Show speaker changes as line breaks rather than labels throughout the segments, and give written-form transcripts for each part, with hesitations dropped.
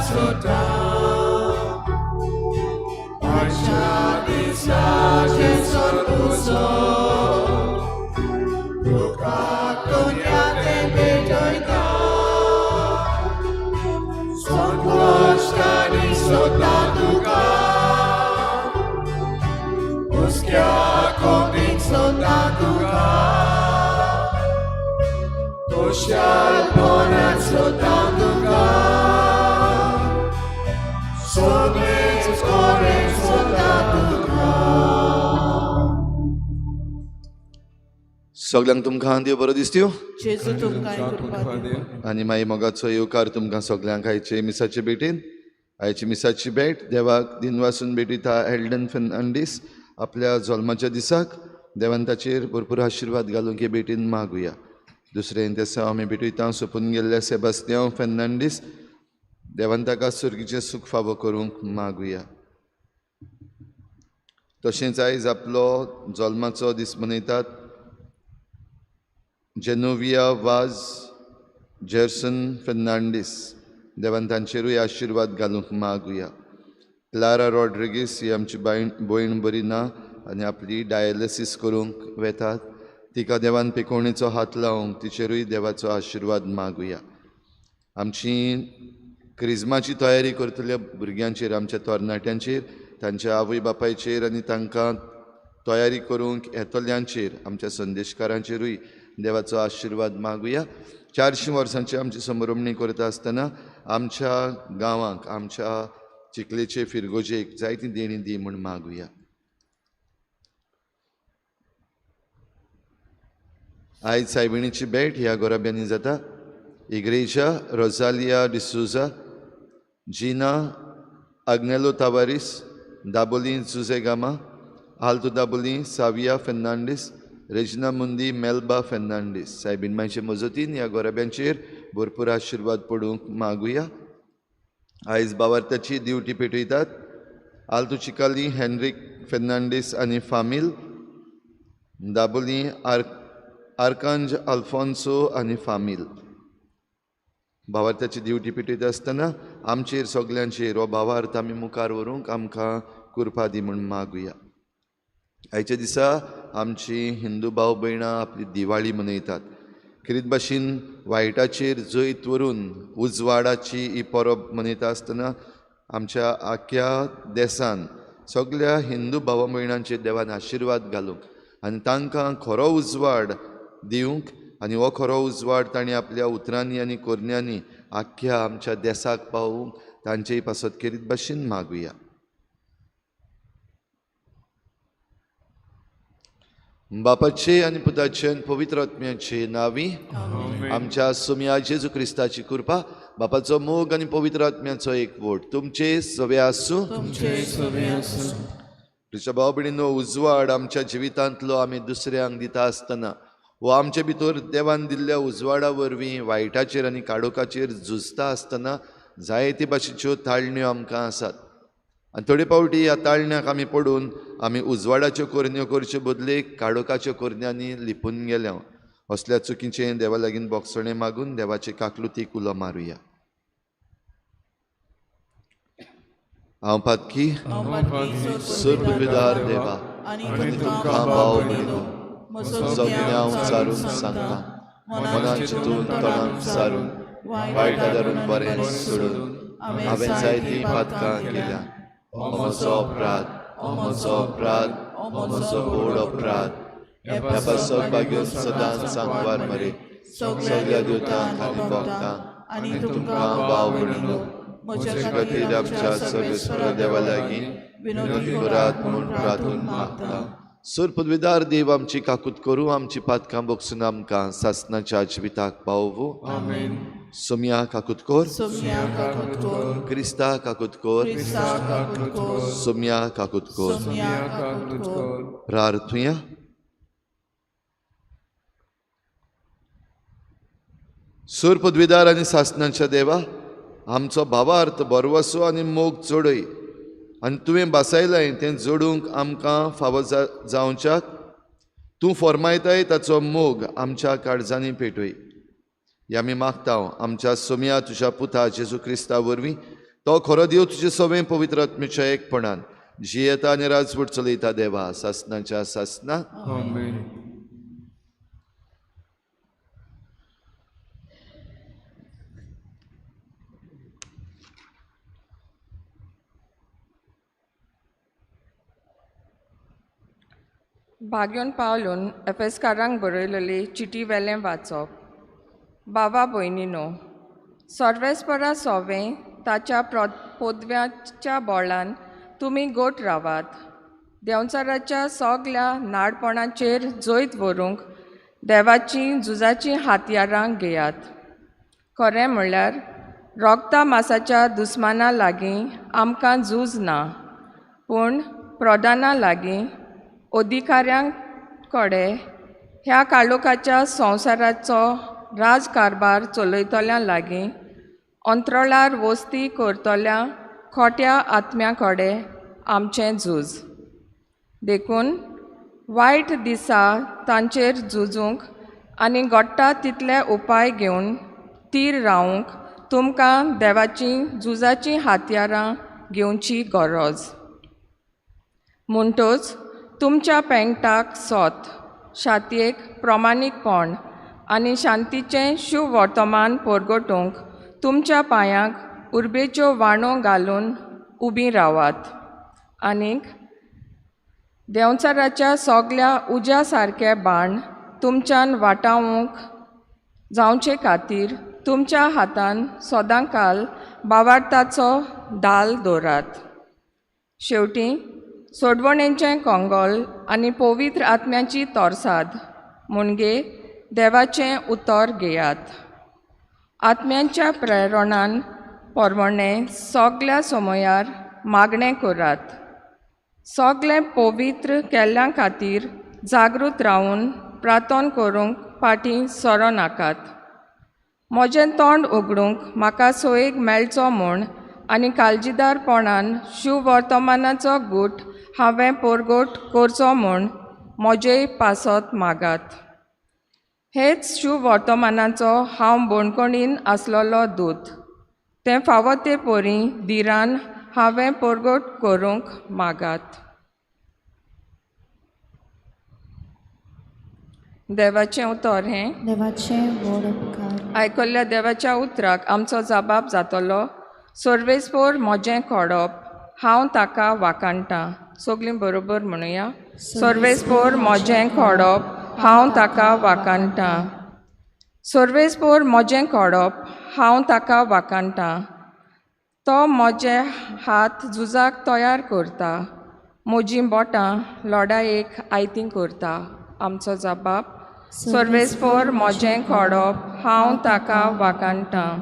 सोता आयच्या दिसाचे सोरपुसो तुका कोन्या ते भेटयता संतोषानी सोता तुका हुस्क्या कोमीक सोता तुका खुशालपणान सोता तुका सगळेच कडेन सोता तुका.
सगल्यांक तुमकां देव बरो दिसत्यो
जेजू तुमकां कृपा दिवं.
आनी मागीर मोगाचो येवकार तुमकां सगल्यांक आयचे मिसाचे भेटीन. आयची मिसाची भेट देवाक दिनवासून भेटयता एल्डन फेर्नांडीस आपल्या जल्माच्या दिसाक. देवान ताचेर भरपूर आशिर्वाद घालूंक हे भेटीन मागुया. दुसरें दिसा आमी भेटयता सोंपून गेल्ल्या सेबास्तियांव फेर्नांडीस. देवान ताका सुर्गीचें सूख फावो करूंक मागुया. तशेंच आयज आपलो जल्माचो दीस मनयतात जेनोविया वाज जेर्सन फेर्नांडीस. देवान तांचेरूय आशिर्वाद घालूंक मागुया. क्लारा रॉड्रिगीस ही आमची भयण बरी ना आनी आपली डायलिसीस करूंक वेतात. तिका देवान पिकोवणेचो हात लावंक तिचेरूय देवाचो आशिर्वाद मागुया. आमची क्रिज्माची तयारी करतल्या भुरग्यांचेर, आमच्या तरणाट्यांचेर, तांच्या आवय बापायचेर आनी तांकां तयारी करूंक येतल्यांचेर, आमच्या संदेशकारांचेरूय देवाचो आशिर्वाद मागुया. 400 वर्सांची आमची समरमणी करता आसतना आमच्या गांवांक, आमच्या चिखलेचे फिरगोजेक जायती देणी दी म्हूण मागुया. आयज सायबिणीची भेट ह्या गोराब्यांनी जाता. इग्रेजा रोजालिया डिसुजा, जिना आग्नेलो तावारीस, दाबोली जुजे गामा, आल्तो दाबोली, साविया फेर्नांडीस, रेजिना मुंदी, मेल्बा फेर्नांडीस. सायबीण मायचे मजतीन ह्या गोराब्यांचेर भरपूर आशिर्वाद पडूंक मागुया. आयज बावार्थाची दिवटी पेटयतात आल्तू चिकाली, हेनरीक फेर्नांडीस आनी फामील, दाबोली आर्कांज आल्फोन्सो आनी फामील. भावार्थाची दिवटी पेटयता आसतना आमचेर सगल्यांचेर हो भावार्थ आमी मुखार व्हरूंक आमकां कृपा दी म्हूण मागुया. आयच्या दिसा आमची हिंदू भाव भयणां आपली दिवाळी मनयतात. खेरीत भाशेन वायटाचेर जैत व्हरून उजवाडाची ही परब मनयता आसतना आमच्या आख्या देसान सगल्या हिंदू भावा भयणांचेर देवान आशिर्वाद घालूंक आनी तांकां खरो उजवाड दिवंक आनी हो खरो उजवाड तांणी आपल्या उतरांनी आनी करण्यांनी आख्ख्या आमच्या देसाक पावोवंक तांचेय पासत खेरीत भाशेन मागुया. बापाचे आनी पुताचे आनी पवित्र आत्म्याचे नांवी आमच्या सोम्या जेजू क्रिस्ताची कृपा, बापाचो मोग आनी पवित्र आत्म्याचो एकवट तुमचे सवे आसूं. तुज्या भाव भयणींनो, उजवाड आमच्या जिवितांतलो आमी दुसऱ्यांक दिता आसतना वो आमचे भितर देवान दिल्ल्या उजवाडा वरवीं वायटाचेर आनी काळोखाचेर झुजता आसतना जायते भाशेच्यो ताळण्यो आमकां आसात. आनी थोडे फावटी ह्या ताळण्याक आमी पडून आमी उजवाडाच्यो करण्यो करचे बदले काळोखाच्यो करण्यांनी लिपून गेल्या. असल्या चुकीचें देवा लागीं बोगसणें मागून देवाचे काकलुतीक उलो मारुया. हांव पातकी सुरपुरविदार देवा आनी तुमकां भाव भयणींनो म्हजो गुन्यांव सारून सांगता, मनान चिंतून तोंडान सारून वायट आदारून बरें सोडून हांवें जायतीं पातकां केल्या. म्हजो अपराध, म्हजो अपराध, म्हजो व्हड अपराध. ह्या पासत भाग्योन सदांच सांगवार मरे सगल्या देवतांक आनी भक्तांक आनी तुमकां भाव भयणींनो म्हजे खातीर आमच्या सर्वेस्पर देवा लागीं विनोदी करात म्हूण प्रार्थून मागता. सर पदवीदार देव आमची काकूत करूं, आमची पातकां बोगसून आमकां सासनाच्या जिविताक पावोवं. सोम्या काकूत कर, क्रिस्ता काकूत कर, सोम्या काकूत कर. प्रार्थुया. सूर पदवीदार आनी सासनाच्या देवा, आमचो भावार्थ भरवसो आनी मोग चडय आनी तुवें बासायलाय तें जोडूंक आमकां फावो जावच्याक तूं फॉर्मायताय ताचो मोग आमच्या काळजांनी पेटय. ह्या आमी मागता आमच्या सोम्या तुज्या पुता जेजू क्रिस्ता वरवीं, तो खरो देव तुजे सवें पवित्र आत्मेच्या एकपणान जियेता आनी राजवट चलयता देवा सासनाच्या सासना.
आमेन.
भाग्योन पावलून एफेस्कारांक बरयलेली चिटी वेलें वाचप. बाबा भयणीनो, सर्वेस्परा सोवें ताच्या पोदव्याच्या बोळान तुमी गोट रावात. देंवचाराच्या सगल्या नाडपणाचेर जैत व्हरूंक देवाचीं झुजाचीं हातयारां घेयात. खरें म्हणल्यार रोगता मासाच्या दुस्माना लागीं आमकां झूज ना, पूण प्रधाना लागीं, अधिकाऱ्यां कडेन, ह्या काळोखाच्या संवसाराचो राजकारभार चलयतल्यां लागीं, अंत्रळार वस्ती करतल्या खोट्या आत्म्या कडेन आमचें झूज. देखून वायट दिसा तांचेर झुजूंक आनी घडटा तितले उपाय घेवन तीर रावूंक तुमकां देवाचीं झुजाचीं हातयारां घेवची गरज. म्हणटच तुमच्या पेंगटाक सोत, छातयेक प्रमाणीकपण आनी शांतीचें शुवर्तमान परगटूंक तुमच्या पांयांक उर्बेच्यो वाणो घालून उबीं रावात. आनीक देंवचाराच्या सगल्या उज्या सारके बाण तुमच्यान वाटावंक जावचे खातीर तुमच्या हातान सदांकाल बावार्थाचो दाल दवरात. शेवटी सोडवणेचें कोंगोल आनी पवित्र आत्म्याची तोरसाद म्हणजे देवाचें उतर घेयात. आत्म्यांच्या प्रेरणान परवणें सगल्या समयार मागणें करात. सगलें पवित्र केल्ल्या खातीर जागृत रावून प्रार्थन करूंक फाटीं सरो नाकात. म्हजें तोंड उगडूंक म्हाका सोयेक मेळचो म्हूण आनी काळजीदारपणान शुवर्तमानाचो गूट हांवें परगट करचो म्हूण म्हजेय पासत मागात. हेच शुवर्तमानाचो हांव बणकणीन आसलेलो दूत, तें फावो ते परी धिरान हांवें परगट करूंक मागात. देवाचें उतर हें.
देवाचें व्हड उपकार.
आयकल्ल्या देवाच्या उतराक आमचो जबाब जातलो. सर्वेस्पोर म्हजें खोडप, हांव ताका वाखाणटां. सगलीं बरोबर म्हणुया. सर्वेस्पोर म्हजें खोडप, हांव ताका वाखाणटां. सर्वेस्पोर म्हजें खोडप, हांव ताका वाखाणटां. तो म्हजे हात झुजाक तयार करता, म्हजीं बोटां लडायेक आयतीं करता. आमचो जबाब. सर्वेस्पोर म्हजें खोडप, हांव ताका वाखाणटां.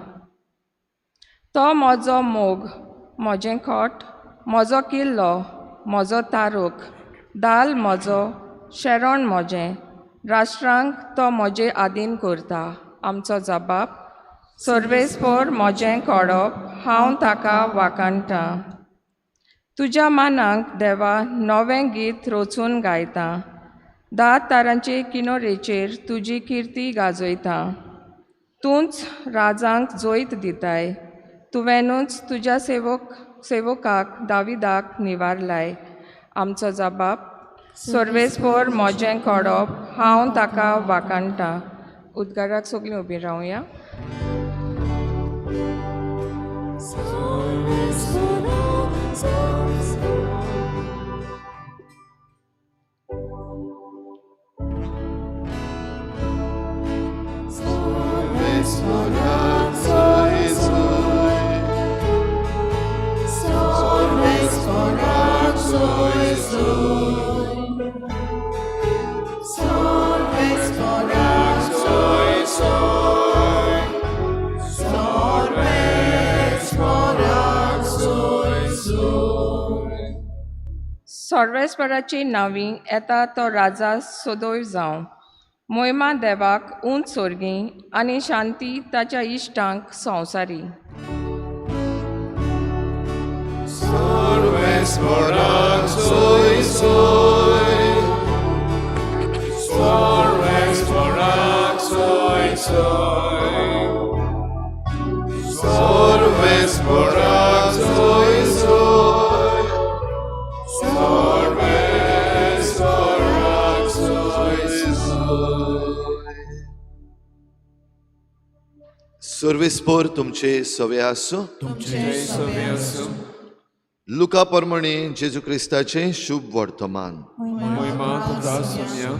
तो म्हजो मोग, म्हजें खोट, म्हजो किल्लो, म्हजो तारूक, दाल म्हजो, शेरण म्हजें, राष्ट्रांक तो म्हजे आदीन करता. आमचो जबाब. सर्वेस्पोर म्हजें खोडप, हांव ताका वाखाणटां. तुज्या मानाक देवा नवें गीत रचून गायतां. 10 तारांचे किनोरेचेर तुजी किर्ती गाजयतां. तूंच राजांक जैत दिताय, तुवेंनूच तुज्या सेवकाक दाविदाक निवारलाय. आमचो जबाब. सर्वेस्पोर म्हजें खोडप, हांव ताका वाखाणटां. उद्गाराक सगलीं उबीं रावया. सर्वेस्पराची नावी येता तो राजा सदैव जावं. मोहिमा देवाक उंच सोर्गी आनी शांती ताच्या इश्टांक संवसारी.
सर्वेस्पराक सोय सोय, सर्वेस्पराक सोय सोय, सर्वेस्पराक
सर्वेस्पोर तुमचे सवे आसूं.
तुमचे सवे आसूं.
लुका परमणे जेजू क्रिस्ताचें शुभ वर्तमान.
मोहिमा तुका सोम्या.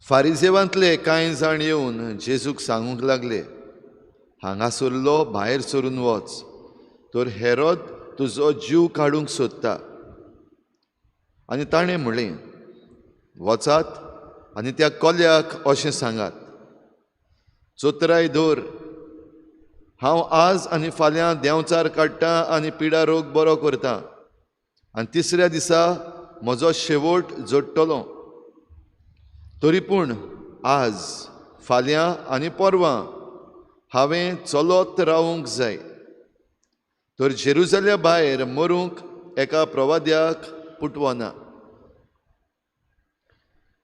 फारिजेवांतले कांय जाण येवन जेजूक सांगूंक लागले, हांगासरलो भायर सरून वच, तर हेरोद तुजो जीव काडूंक सोदता. आनी ताणें म्हणलें, वचात आनी त्या कोल्याक अशें सांगात, चोत्राय दवर, हांव आज आनी फाल्यां देंवचार काडटा आनी पिडा रोग बरो करता आनी तिसऱ्या दिसा म्हजो शेवट जोडटलो. तरी पूण आज फाल्यां आनी परवां हांवें चलत रावूंक जाय, तर जेरुजाल्या भायर मरूंक एका प्रवाद्याक पुटवना.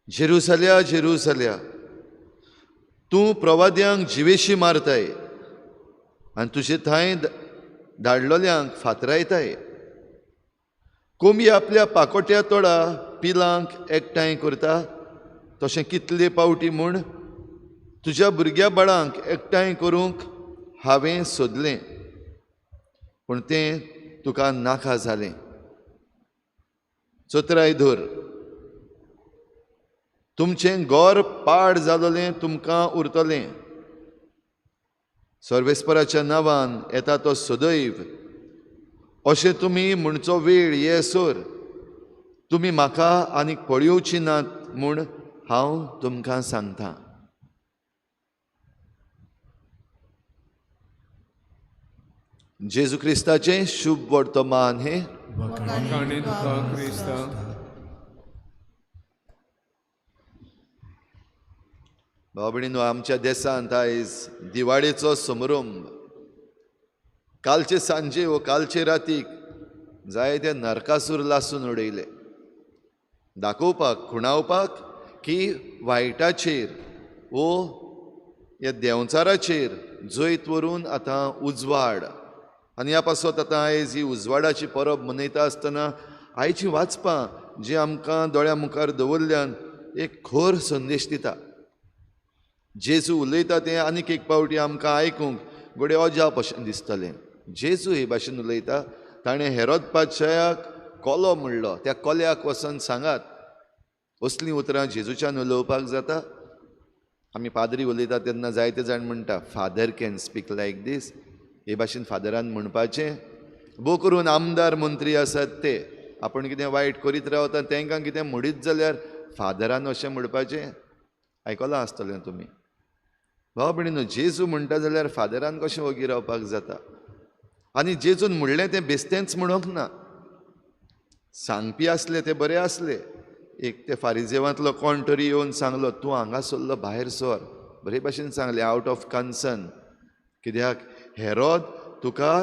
जेरुजाल्या जेरुजाल्या, तूं प्रवाद्यांक जिवेशी मारताय आनी तुजे थंय धाडलोल्यांक फातरायताय. कोंबी आपल्या पाकोट्या तोडा पिलांक एकठांय करता तशें कितले पावटी म्हूण तुज्या भुरग्या बाळांक एकठांय करूंक हांवें सोदलें, पूण तें तुका नाका जालें. चोत्राय धर, तुमचें गोर पाड जालोलें तुमकां उरतलें. सर्वेस्पराच्या नांवान येता तो सदैव अशें तुमी म्हणचो वेळ येसर तुमी म्हाका आनीक पळयोवची नात म्हूण हांव तुमकां सांगता. जेजू क्रिस्ताचें शुभ वर्तमान हें. भाव भयणींनो, आमच्या देशांत आयज दिवाळेचो समारंभ. कालचे सांजे वो कालचे रातीक जायते नरकासूर लासून उडयले, दाखोवपाक खुणावपाक की वायटाचेर वो ह्या देंवचाराचेर जैत व्हरून आतां उजवाड. आनी ह्या पासत आतां आयज ही उजवाडाची परब मनयता आसतना आयची वाचपां जी आमकां दोळ्या मुखार दवरल्यान एक खर संदेश दिता. जेजू उलयता तें आनीक एक पावटी आमकां आयकूंक घडये अजाप अशें दिसतलें. जेजू हे भाशेन उलयता, ताणें हेरोद पातशायाक कोलो म्हणलो, त्या कोल्याक वचून सांगात. असलीं उतरां जेजूच्यान उलोवपाक जाता? आमी पाद्री उलयता तेन्ना जायते जाण म्हणटा, father can speak like this. हे भाशेन फादरान म्हणपाचें. भोव करून आमदार मंत्री आसात ते आपूण कितें वायट करीत रावता, तांकां कितें म्हणीत जाल्यार फादरान अशें म्हणपाचें आयकलां आसतलें तुमी. भाव भयणीनो, जेजू म्हणटा जाल्यार फादरान कशें वगी रावपाक जाता? आनी जेजून म्हणलें तें बेस्तेंच म्हणूंक ना, सांगपी आसले ते बरे आसले. एक ते फारिजेवांतलो कोण तरी येवन सांगलो, तूं हांगा सरलो भायर सर, बरे भाशेन सांगलें, आवट ऑफ कन्सर्न, कित्याक हेरोद तुका,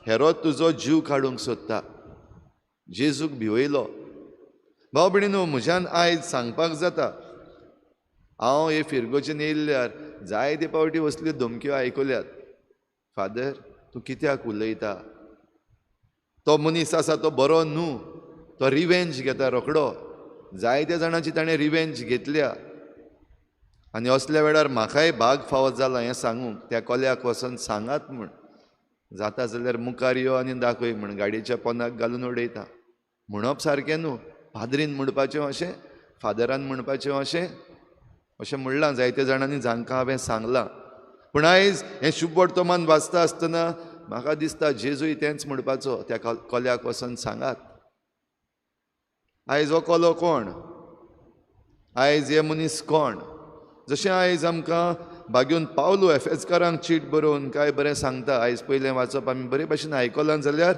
हेरोद तुजो जीव काडूंक सोदता. जेजूक भिवयलो. भाव भयणीनो, म्हज्यान आयज सांगपाक जाता, हांव हे फिरगोचेन येयल्यार जायते पावटी असल्यो धमक्यो आयकल्यात, फादर तूं कित्याक उलयता, तो मनीस आसा तो बरो न्हू, तो रिवेंज घेता रोखडो. जायत्या जाणांची ताणें रिवेंज घेतल्या आनी असल्या वेळार म्हाकाय भाग फावो जाला हें सांगूंक. त्या कोल्याक वचून सांगात म्हूण, जाता जाल्यार मुखार यो आनी दाखय म्हूण गाडयेच्या पोंदाक घालून उडयता. म्हणप सारकें न्हू, पाद्रीन म्हणपाचें अशें, फादरान म्हणपाचें अशें, अशें म्हणलां जायत्या जाणांनी जांकां हांवें सांगलां. पूण आयज हें शुभ वर्तमान वाचता आसतना म्हाका दिसता जेजूय तेंच म्हणपाचो, त्या कोल्याक वचून सांगात. आयज हो कोलो कोण, आयज हे मनीस कोण? जशें आयज आमकां बागेवन पावलो एफेजकारांक चीट बरोवन काय बरें सांगता. आयज पयलें वाचप आमी बरे भाशेन आयकलां जाल्यार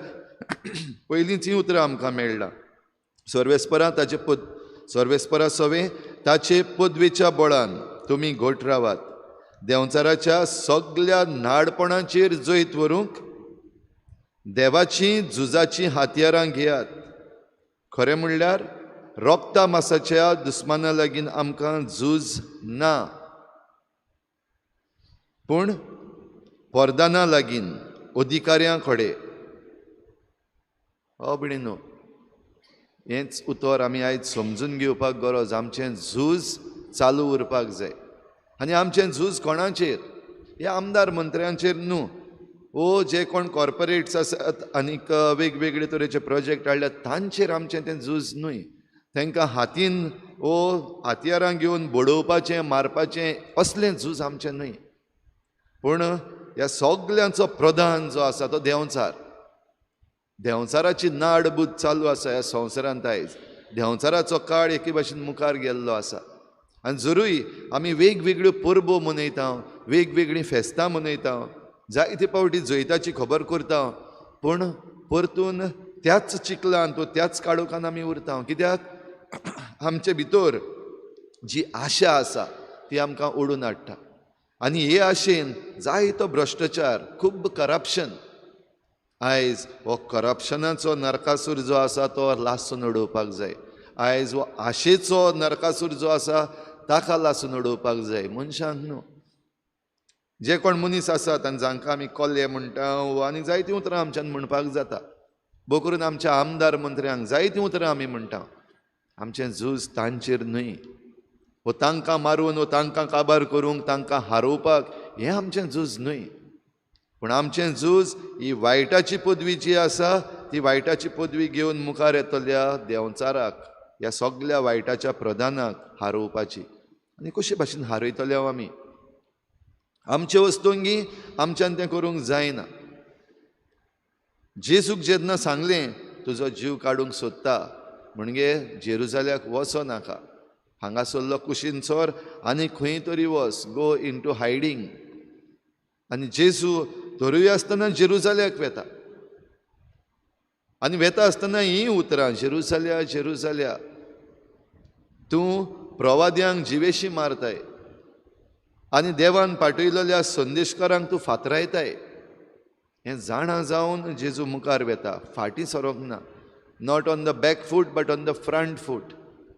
पयलींच हीं उतरां आमकां मेळ्ळां. सर्वेस्परा ताचे पद, सर्वेस्परा सवे ताचे पदवेच्या बळान तुमी घट रावात, देंवचाराच्या सगल्या नाडपणाचेर जैत व्हरूंक देवाचीं झुजाचीं हातयारां घेयात. खरें म्हणल्यार रोगता मासाच्या दुस्माना लागीं आमकां झूज ना, पूण परदाना लागीं अधिकाऱ्यां कडेन. हो भयणीनो, हेंच उतर आमी आयज समजून घेवपाक गरज. आमचें झूज चालू उरपाक जाय. आनी आमचें झूज कोणाचेर? ह्या आमदार मंत्र्यांचेर न्हू, ओ जे कोण कॉर्पोरेट्स आसात आनीक वेगवेगळे तरेचे प्रोजेक्ट हाडल्यात तांचेर आमचें तें झूज न्हय. तांकां हातीन ओ हत्यारां घेवन बडोवपाचें मारपाचें असलें झूज आमचें न्हय. पूण ह्या सगल्यांचो प्रधान जो आसा तो देंवचार. देंवचाराची नाडबूद चालू आसा ह्या संवसारांत आयज. देंवचाराचो काळ एके भाशेन मुखार गेल्लो आसा. आनी जरूय आमी वेगवेगळ्यो परबो मनयता, वेगवेगळीं फेस्तां मनयता, जायते फावटी जैताची खबर करता, पूण परतून त्याच चिखलान तो त्याच काळोखान आमी उरता. कित्याक? आमचे भितर जी आशा आसा ती आमकां ओडून हाडटा. आनी हे आशेन जायतो भ्रश्टाचार, खूब करप्शन. आयज हो करप्शनाचो नरकासूर जो आसा तो लासून उडोवपाक जाय. आयज हो आशेचो नरकासूर जो आसा ताका लासून उडोवपाक जाय, मनशांक न्हू. जे कोण मनीस आसात आनी जांकां आमी कोल्ले म्हणटा आनी जायतीं उतरां आमच्यान म्हणपाक जाता, भोव करून आमच्या आमदार मंत्र्यांक जायतीं उतरां आमी म्हणटा. आमचें झूज तांचेर न्हय, वो तांकां मारून वो तांकां काबार करूंक, तांकां हारोवपाक हें आमचें झूज न्हय. पूण आमचें झूज ही वायटाची पदवी जी आसा ती वायटाची पदवी घेवन मुखार येतल्या देंवचाराक, ह्या सगल्या वायटाच्या प्रधानाक हारोवपाची. आनी कशे भाशेन हारयतले आमी? आमचे वस्तुंगी आमच्यान तें करूंक जायना. जेजूक जेन्ना सांगलें तुजो जीव काडूंक सोदता म्हणजे जेरुजाल्याक वचो नाका, हांगासरलो कुशीन सर आनी खंय तरी वच, गो इन टू हायडींग. आनी जेजू धरूय आसतना जेरुजाल्याक वेता आनी वेता आसतना हीं उतरां, जेरुजाल्या जेरुजाल्या तूं प्रवाद्यांक जिवेशी मारताय आनी देवान पाठयलेल्या संदेशकारांक तूं फातरायताय. हें जाणा जावन जेजू मुखार वेता, फाटीं सरोंक ना. Not on the back foot but on the front foot.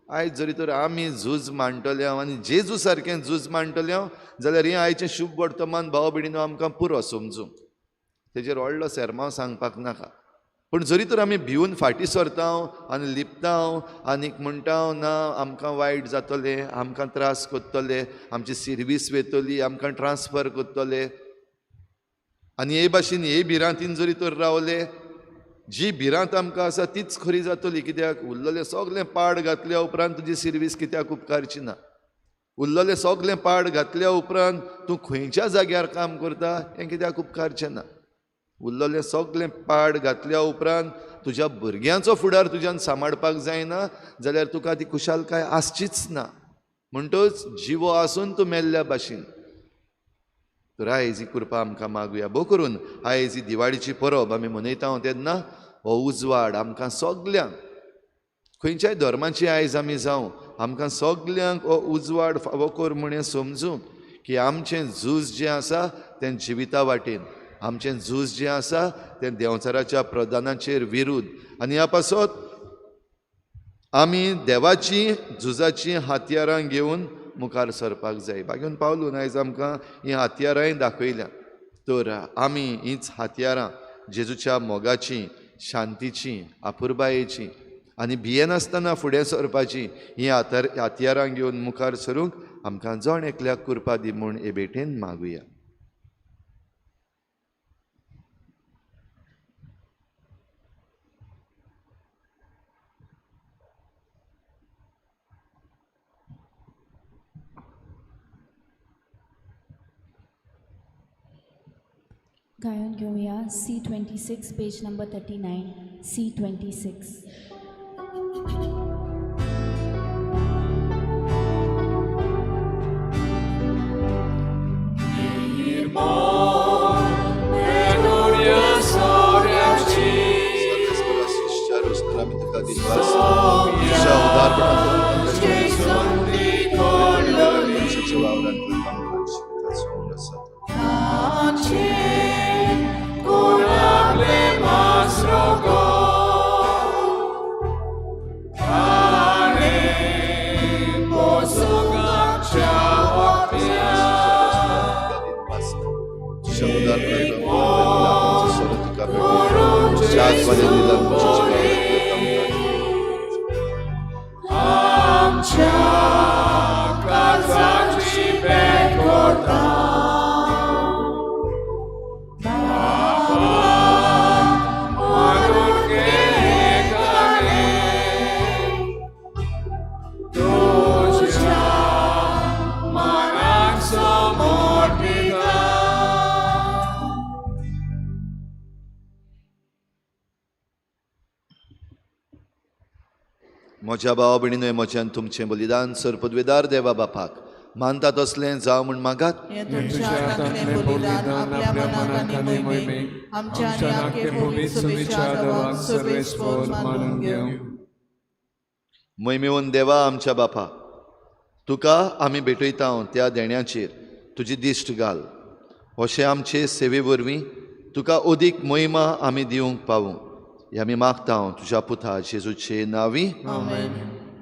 आयज जरी तर आमी झूज मांडटले आनी जेजू सारकें झूज मांडटले जाल्यार हें आयचें शुभ वर्तमान भाव भयणीनो आमकां पुरो समजूंक, तेजेर व्हडलो सेर्मांव सांगपाक नाका. पूण जरी तर आमी भिवन फाटीं सरता आनी लिपता आनीक म्हणटा ना आमकां वायट जातलें, आमकां त्रास करतले, आमची सिर्वीस वेतली, आमकां ट्रान्सफर करतले, आनी हे भाशेन हे भिरांतीन जरी तर रावले, जी भिरांत आमकां आसा तीच खरी जातली. कित्याक? उरलेलें सगलें पाड घातल्या उपरांत तुजी सिर्वीस कित्याक उपकारची ना? उरलेलें सगलें पाड घातल्या उपरांत तूं खंयच्या जाग्यार काम करता हें कित्याक उपकारचें ना? उरलेलें सगलें पाड घातल्या उपरांत तुज्या भुरग्यांचो फुडार तुज्यान सांबाळपाक जायना जाल्यार तुका ती खुशालकाय आसचीच ना. म्हणटच जिवो आसून तूं मेल्ल्या भाशेन. तर आयज ही कृपा आमकां मागुया. भोव करून आयज ही दिवाळीची परब आमी मनयता तेन्ना हो उजवाड आमकां सगल्यांक, खंयच्याय धर्माची आयज आमी जावं, आमकां सगल्यांक हो उजवाड फावो कर म्हण समजूंक की आमचें झूज जें आसा तें जिविता वाटेन, आमचें झूज जें आसा तें देंवचाराच्या प्रधानाचेर विरुद्ध. आनी ह्या पासत आमी देवाची झुजाचीं हत्यारां घेवन मुखार सरपाक जाय. बागेवन पावलून आयज आमकां हीं हत्यारांय दाखयल्या. तर आमी हींच हत्यारां जेजूच्या मोगाचीं, शांतीचीं, आपुरबायेचीं आनी भियेनासतना फुडें सरपाचीं हीं हत्यारां घेवन मुखार सरूंक आमकां जण एकल्याक कृपा दी म्हूण हे भेटेन मागुया.
गायन घेवया C26 page number 39, C26.
म्हज्या भावा भयणीनो, म्हज्यान तुमचें बलिदान सरपदवेदार देवा बापाक मानता तसलें जावं म्हूण मागात।
हें तुमच्या हातांतलें बलिदान आपल्या मनाक आनी मोहिमेक आमच्या आनी आख्खे पवित्र सभेच्या देवाक सर्वेस्पर मानून घेवं।
मोहिमेवन देवा आमच्या बापा, तुका आमी भेटयता त्या देण्याचेर तुजी दिश्ट घाल, अशें आमचे सेवे वरवीं तुका अदीक मोहिमा आमी दिवंक पावूं हें आमी मागता तुज्या पुता जेजूचे नांवी।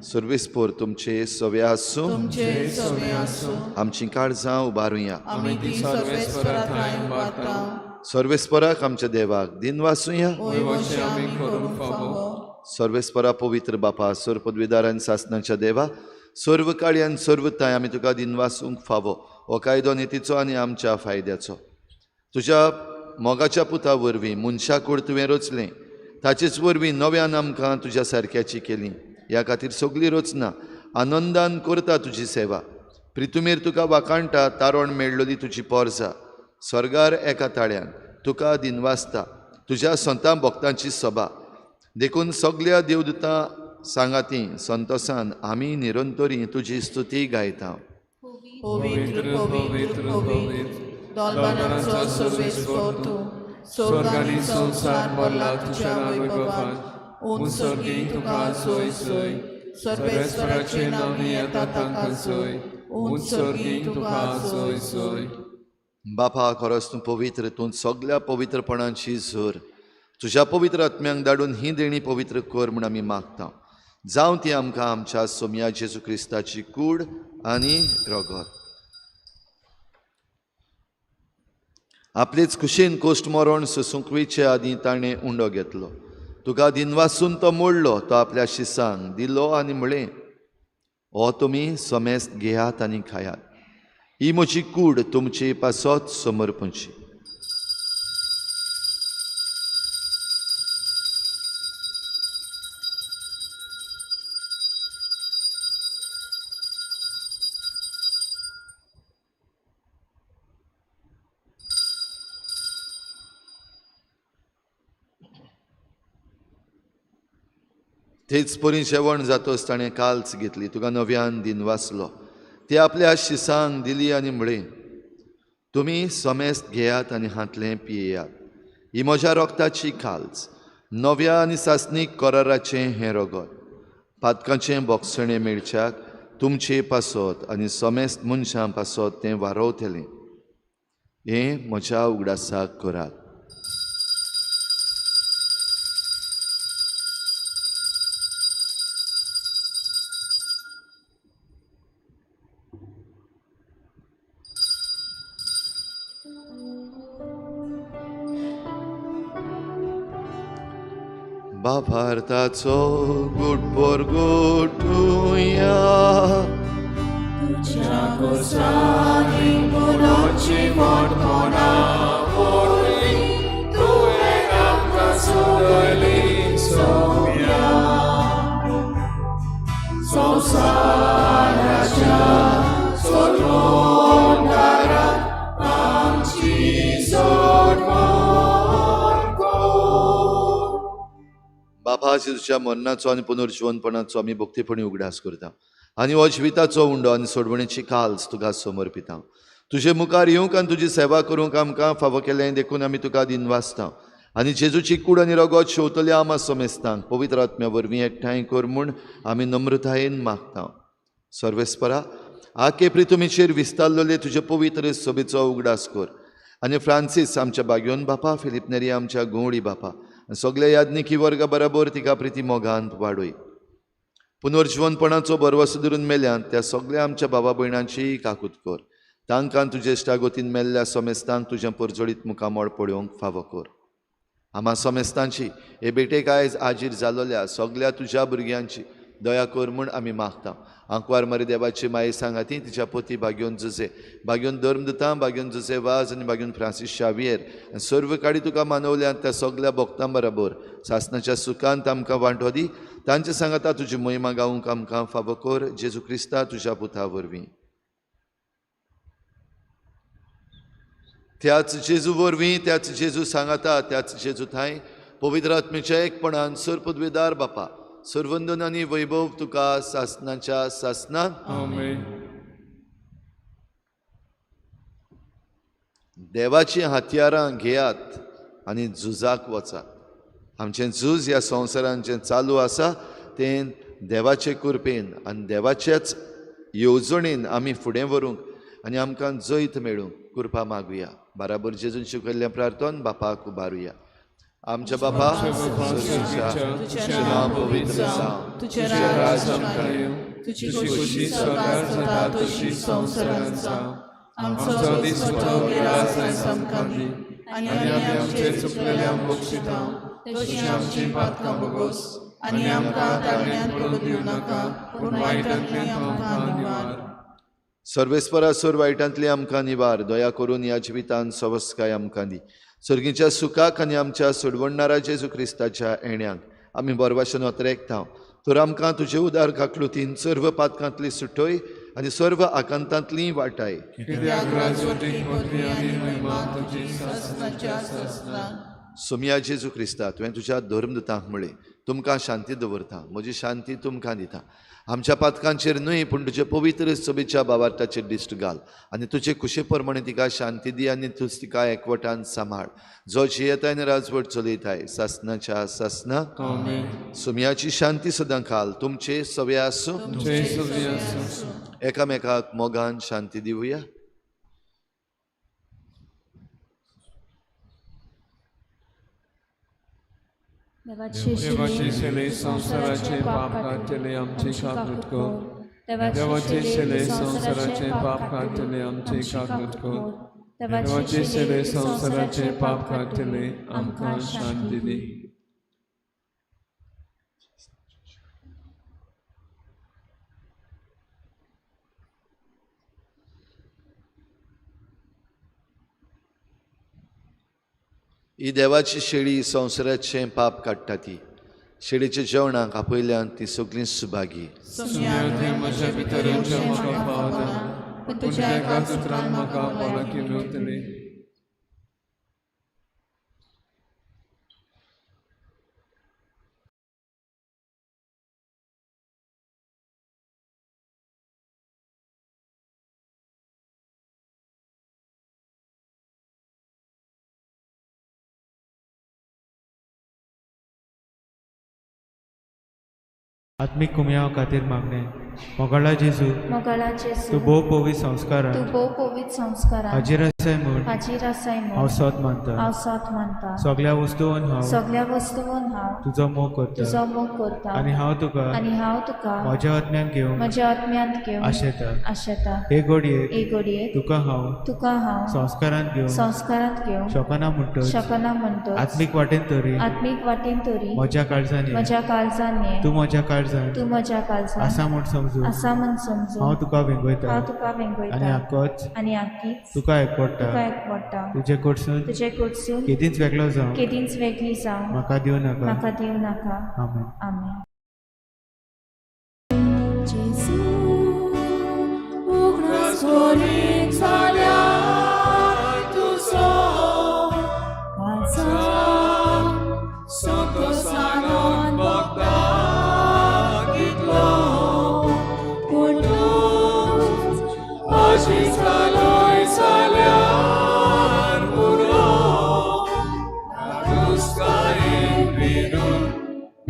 सर्वेस्पर तुमचे सवे आसूं।
तुमचे सवे आसूं।
आमची काळजां उबारुया।
आमी ती सर्वेस्परा ठांय उबारता।
सर्वेस्पराक आमच्या देवाक दिनवासुया।
वयवशें आमी करूंक फावो।
सर्वेस्परा पवित्र बापा, सर्व पदवीदार आनी सासनाच्या देवा, सर्व काळी आनी सर्व ताय आमी तुका दिनवासूंक फावो हो कायदो नितीचो आनी आमच्या फायद्याचो। तुज्या मोगाच्या पुता वरवीं मनशा कूड तुवें रचलें, ताचेच वरवीं नव्यान आमकां तुज्या सारक्याची केली। ह्या खातीर सगळी रचना आनंदान करता तुजी सेवा। प्रितुमेर तुका वाखाणटा, तारण मेळ्ळोली तुजी पोरसा स्वर्गार एका ताळ्यान तुका दिनवासता तुज्या संतां भक्तांची सभा। देखून सगल्या देवदूतां सांगाती संतोसान आमी निरंतरी तुजी स्तुती गायता।
पवित्र पवित्र पवित्र दोलबानाचो सर्वेस्पर तूं, स्वर्ग आनी संवसार भरला तुज्या वैभवान। उंच सर्गी तुका सोय सोय, सर्वेस्पराचे नांवी येता तांकां सोय, उंच सर्गी तुका सोय सोय।
बापा, खरोच तूं पवित्र, तूं सगल्या पवित्रपणाची झर। तुज्या पवित्र आत्म्यांक धाडून ही देणी पवित्र कर म्हूण आमी मागता। जावं ती आमकां आमच्या सोमया जेजू क्रिस्ताची कूड आनी रगत। आपलेच खुशेन कोश्ट मरण सोसूंक वयचे आदीं ताणें उंडो घेतलो, तुका दिनवासून तो मोडलो, तो आपल्या शिसांक दिलो आनी म्हळें, हो तुमी समेस्त घेयात आनी खायात, ही म्हजी कूड तुमचे पासत समर्पणची। तेच परी जेवण जातच ताणें काल्च घेतली, तुका नव्यान दिनवासलो, ती आपल्या शिसांक दिली आनी म्हळें, तुमी समेस्त घेयात आनी हांतलें पियेयात, ही म्हज्या रोगताची काल्च, नव्या आनी सासणीक कराराचें हें रगत, पातकांचें बोगसणें मेळच्याक तुमचे पासत आनी समेस्त मनशां पासत तें वारोवतलें, हें म्हज्या उगडासाक करात। बाभारताचो गुटपोर गुटुया,
तुज्या कोर्सांनी मुलाची मोठपणा वरवीं तुवें आमकां सोडयली सोम्या। संवसाराच्या सोडवणदारा आमची सोडवण कर।
बापा, जेजूच्या मरणाचो आनी पुनर्जिवनपणाचो आमी भक्तीपणी उगडास करता आनी हो जिविताचो उंडो आनी सोडवणेची काल्स तुका समर्पिता। तुजे मुखार येवंक आनी तुजी सेवा करूंक आमकां फावो केलें देखून आमी तुका दिनवासता आनी जेजूची कूड आनी रगत शेवतल्या आमा समेस्तांक पवित्र आत्म्या वरवीं एकठांय कर म्हूण आमी नम्रतायेन मागता। सर्वेस्परा, आके प्रितुमीचेर विस्तारलेले तुजे पवित्र सभेचो उगडास कर आनी फ्रांसीस आमच्या बाग्योन बापा, फिलीप नेरी आमच्या गवळी बापा, सगल्या याज्ञिकी वर्गा बराबर तिका प्रिती मोगान वाडय। पुनर्जिवनपणाचो भरवसो धरून मेल्यान त्या सगल्या आमच्या बाबा भयणांची काकूत कर, तांकां तुजे इश्टागतीन मेल्ल्या समेस्तांक तुजें परजळीत मुखामळ पळोवंक फावो कर। आमा समेस्तांची हे भेटेक आयज आजीर जालोल्या सगल्या तुज्या भुरग्यांची दया कर म्हूण आमी मागता। आंकवार मारी देवाची माये सांगाती तिच्या पोती भाग्योन जुजे, भाग्योन धर्मदूतां, भाग्योन जुजे वाज आनी भाग्योन फ्रांसीस शावियर आनी सर्व काडी तुका मानवल्यात त्या सगल्या भक्तां बराबर सासनाच्या सुखांत आमकां वांटो दी। तांचे सांगाता तुजी महिमा गावंक आमकां फावो कर, जेजू क्रिस्ता तुज्या पुता वरवीं। त्याच जेजू वरवीं, त्याच जेजू सांगाता, त्याच जेजू थांय पवित्र आत्मेच्या एकपणान सर पदवेदार बापा सर्वंदन आनी वैभव तुका सासनाच्या सासना.
आमेन.
देवाचीं हत्यारां घेयात आनी झुजाक वचात. आमचें झूज ह्या संवसारान जें चालू आसा तें देवाचे कृपेन आनी देवाच्याच येवजणेन आमी फुडें व्हरूंक आनी आमकां जैत मेळूंक कृपा मागुया. बाराबर जेजून शिकयल्लें प्रार्थन बापाक उबारुया. आमच्या बापा स्वर्गीच्या, तुजें नांव पवित्र जावं,
तुजें
तुजें
राज
राज
आमकां
आमकां
येवं,
येवं,
तुजी
तुजी
खोशी
खोशी
स्वर्गात
स्वर्गार
जाता
जाता
तशी
तशी
संवसारांत
संवसारांत
जावं.
जावं.
आमचो
आमचो
दिसपट्टो
दिसपट्टो
ग्रास
ग्रास
आयज आमकां दी आनी
आनी
आमी आमचे चुकलेल्यांक बक्षिता तशी आमची पातकां भोगोस आनी आमकां ताळण्यांत पडून दिवं नाका, पूण वायटांतल्यान आमकां निवार.
सर्वेस्परा सोर वायटांतली आमकां निवार. दया करून ह्या जिवितान सवस्काय आमकां दी. सर्गीच्या सुखाक आनी आमच्या सोडवणणारा जेजू क्रिस्ताच्या येण्याक आमी बरवाशेन अत्रेकता. तर आमकां तुजे उदार काकलुतीन सर्व पातकांतली सुटय आनी सर्व आकांतांतली वाटाय.
कित्याक राजवटीक पदवी आनी महिमा तुजी सासनाच्या सासनाक.
सोमया जेजू क्रिस्ता, तुवें तुज्या धर्मदूतांक म्हळें, तुमकां शांती दवरता, म्हजी शांती तुमकां दिता. आमच्या पातकांचेर न्हय पूण तुजे पवित्र सभेच्या बावार्थाचेर दिश्ट घाल आनी तुजे खुशे प्रमाणे तिका शांती दी आनी तूंच तिका एकवटान सांबाळ, जो जियेताय आनी राजवट चलयताय सासनाच्या सासना.
आमेन.
सोमयाची शांती सदां खाल तुमचे सगळे आसूं.
तुमचे सगळे आसूं.
एकामेकाक मोगान शांती दिवया.
देवाचे
देवाचे शेले संवसाराचे पाप काडटले आमचे काकूट कर. देवाचे शेले संवसाराचे पाप काडटले आमचे काकूट कर. देवाचे शेले संवसाराचे पाप काडटले आमकां शांती दी.
ही देवाची शेळी संवसाराचें पाप काडटा ती शेळीच्या जेवणाक आपयल्यान ती सगळीं सुभागी.
सोमया,
तुवें म्हज्या भितर येवचें म्हाका फावना,
पूण
पूण
तुज्या
एका
एका
सुत्रान म्हाका भलायकी मेवतली.
आत्मीक कुमयाव खातीर मागणें. मोगाळा जेजू,
मोगाळा जेजू,
तूं भोव पवित्र संस्कारान
तूं भोव पवित्र संस्कारान
हाजीर आसाय म्हूण
हाजीर आसाय
हांव
म्हूण
सोत मानता.
हांव सोत मानता.
सगळ्या वस्तून हांव
सगळ्या वस्तून हांव
तुजो मोग करता
तुजो मोग करता
आनी हांव तुका
आनी हांव तुका
म्हज्या आत्म्यान घेवंक
म्हज्या आत्म्यांत घेवन
आशेता.
आशेता.
हे घडयेक
हे घडयेक
तुका हांव
तुका हांव
संस्कारान घेवंक
संस्कारांत घेवंक
शकना म्हणटच
शकना म्हणटच
आत्मीक वाटेन तरी
आत्मीक वाटेन तरी
म्हज्या काळजान ये.
म्हज्या काळजान ये.
तूं म्हज्या काळजान
तूं म्हज्या काळजान
आसा म्हूण समजून
आसा म्हूण समजून
हांव तुका वेंगयता
हांव तुका
आनी
वेंगयता
आकोच
आनी आकीच
तुका एकवडटा.
तुका एकवडटा.
तुजे कडसून
तुजे कडसून
केदींच वेगळो जावं
केदींच वेगळी जावं
म्हाका दिवं नाका.
म्हाका दिवं नाका.
आमेन.
आमेन.
उगडास करीत जाल्यार तुजो संतोषानंद भोगता कितलो, पूण तूं अशी जालोय जाल्यार पुरो, धाडूसकायेन विरून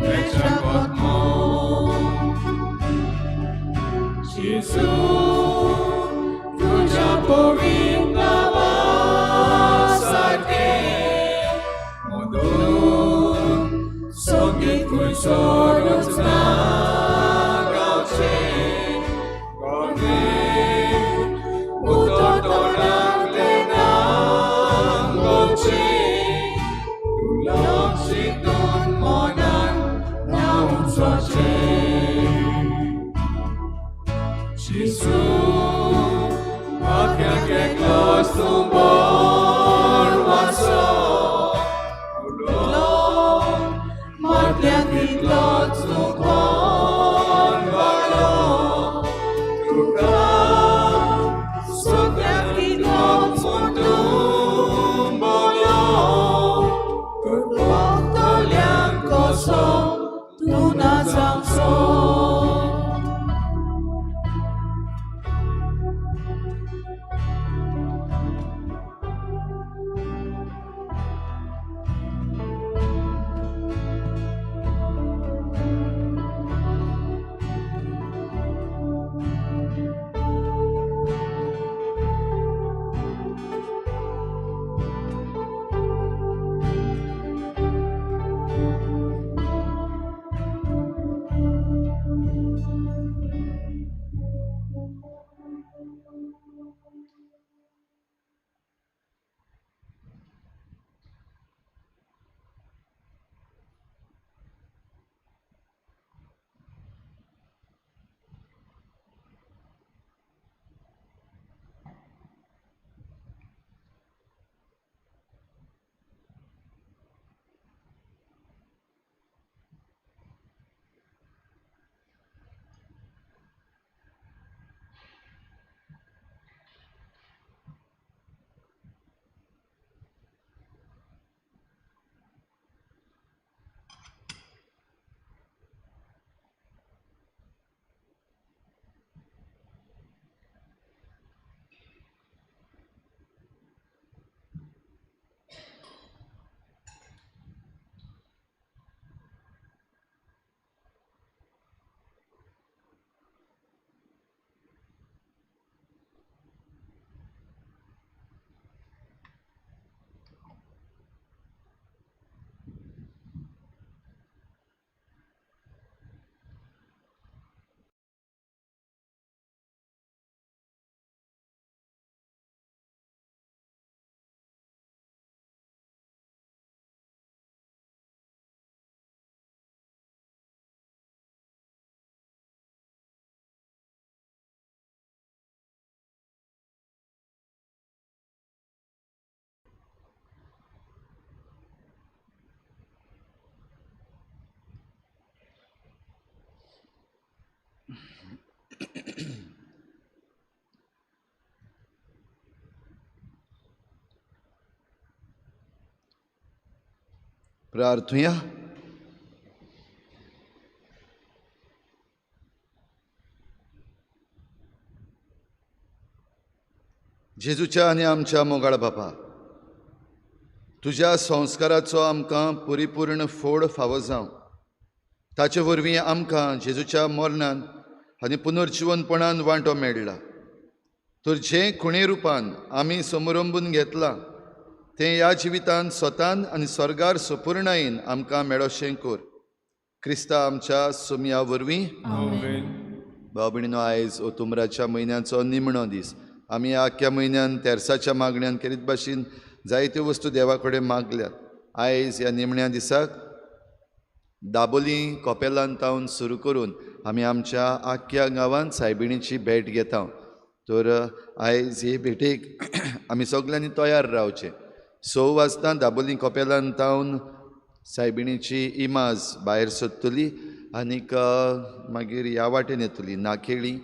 मेच्या कोतमो. जेजू, तुज्या पवित्र नांवा सारकें मधूर संगीत खंयसरूच ना गावचें, गोडे उतर तोंडांतलें ना गोवचें, तूं लक्ष चिंतून मनान ना उमजचें. जेजू, आख्याक एकलोच तूं बरो आसो, उलोवंक मातल्या तितलोच तूं.
प्रार्थुया. जेजूच्या आनी आमच्या मोगाळ बापा, तुज्या संस्काराचो आमकां परिपूर्ण फोड फावो जावं. ताचे वरवीं आमकां जेजूच्या मरणान आनी पुनर्जिवनपणान वांटो मेळ्ळा. तर जें खुणे रुपान आमी समरंबून घेतलां तें ह्या जिवितान स्वतान आनी स्वर्गार सपुर्णायेन आमकां मेळोशें कर. क्रिस्ता आमच्या सोमया वरवीं. भाव भयणीनो, आयज ओतुमराच्या म्हयन्याचो निमणो दीस. आमी आख्ख्या म्हयन्यान तेर्साच्या मागण्यान केरीत भाशेन जायत्यो वस्तू देवा कडेन मागल्यात. आयज ह्या निमण्या दिसाक दाबोली कोपेलान तावन सुरू करून आमी आमच्या आख्ख्या गांवांत सायबिणीची भेट घेता. तर आयज हे भेटेक आमी सगल्यांनी तयार रावचें. 6 वाजता दाबोली कोपेलान तावन सायबिणीची इमाज भायर सोदतली आनीक मागीर ह्या वाटेन येतली. नाकेळी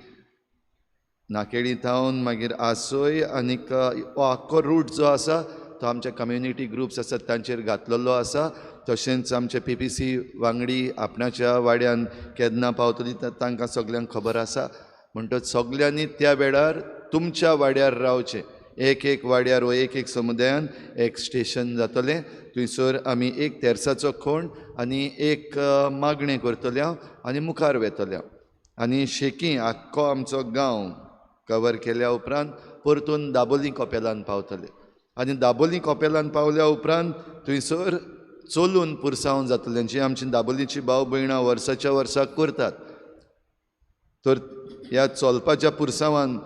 नाकेळी थावन मागीर आसोय आनीक हो आख्खो रूट जो आसा तो आमच्या कम्युनिटी ग्रुप्स आसात तांचेर घातलेलो आसा. तशेंच आमचे PPC वांगडी आपणाच्या वाड्यान केन्ना पावतली तांकां सगल्यांक खबर आसा. म्हणटच सगल्यांनी त्या वेळार तुमच्या वाड्यार रावचें. एक एक वाड्यार वो एक एक समुदायान एक स्टेशन जातलें. थंयसर आमी एक तेर्साचो खोंड आनी एक मागणें करतले आनी मुखार वेतले. आनी शेकी आख्खो आमचो गांव कवर केल्या उपरांत परतून दाबोली कोपेलान पावतले. आनी दाबोली कोपेलान पावल्या उपरांत थंयसर चलून पुरसांव जातलें, जी आमची दाबोलीची भाव भयणां वर्साच्या वर्साक करतात. तर ह्या चलपाच्या पुरसांवान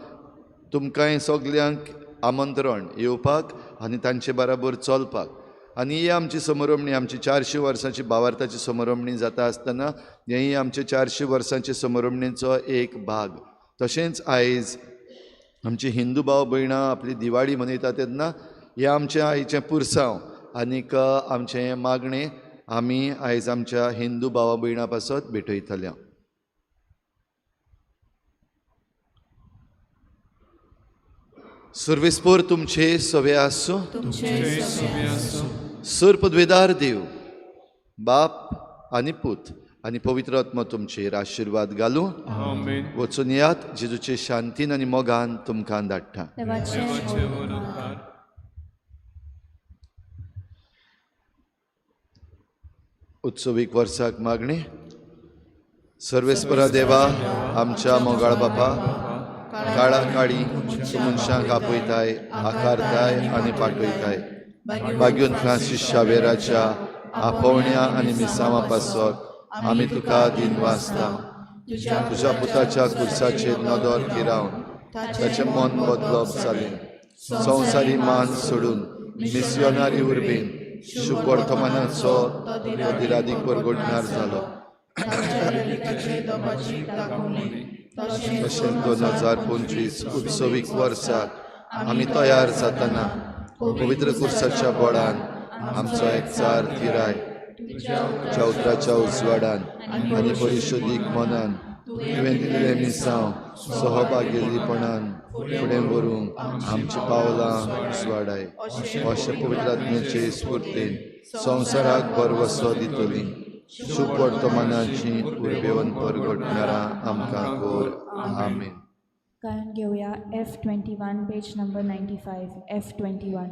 तुमकांय सगल्यांक आमंत्रण येवपाक आनी तांचे बराबर चलपाक. आनी ही आमची समरमणी, आमची 400 वर्सांची भावार्थाची समरमणी जाता आसतना हेंय आमचे 400 वर्सांचे समरमणीचो एक भाग. तशेंच आयज आमची हिंदू भाव भयणां आपली दिवाळी मनयता तेन्ना हें आमचें आयचें पुरसांव आनीक आमचें हें मागणें आमी आयज आमच्या हिंदू भावा भयणां पासत भेटयतले. सर्वेस्पोर तुमचे सवे आसूं. सर पदवेदार देव बाप आनी पूत आनी पवित्र आत्मा तुमचेर आशिर्वाद घालूं. वचून यात. जेजूचे शांतीन आनी मोगान तुमकां धाडटा. उत्सवीक वर्साक मागणी. सर्वेस्परा देवा आमच्या मोगाळ बापा, काळा काळी मनशांक आपयताय, आकारताय आनी पाठयताय. बागून फ्रांसीस शावेराच्या आपोवण्या आनी मिसांवा पासत आमी तुका दिनवासता. तुज्या पुताच्या कुर्साचेर नदर थिरावन ताचें मन बदलप जालें. संवसारी मान सोडून मिसियोनारी उर्बेन शुभ वर्तमानाचो दिरादीक परगटणार जालो. तशेंच 2025 उत्सवीक वर्साक आमी तयार जातना पवित्र कुर्साच्या बळान आमचो एकचार थिराय. तुज्या उतराच्या उजवाडान आनी परिशोधीक मनान तुवें दिल्लें मिसांव सहभागीपणान फुडें व्हरूंक आमची पावलां उजवाडाय. अशें पवित्र आत्म्याचे स्फुर्तीन संवसाराक भरवसो दितली. शुभ वर्तमानाची उर्बेवन परगटणारा आमकां कोर. आमेन.
गायन घेवया F21 page number 95. F21.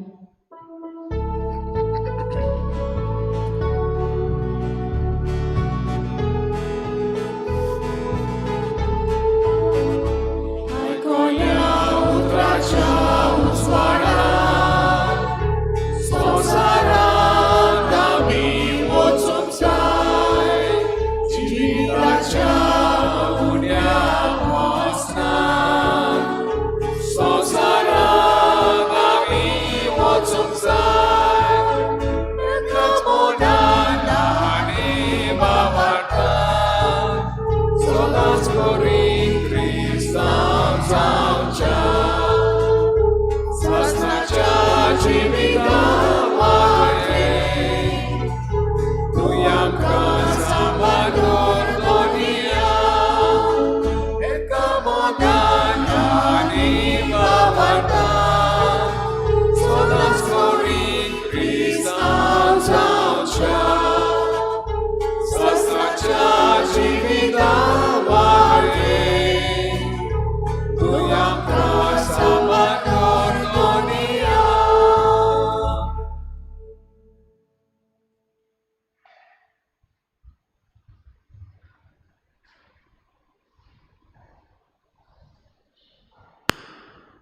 संवसारांत आमी वचूंक जाय. जिविताच्या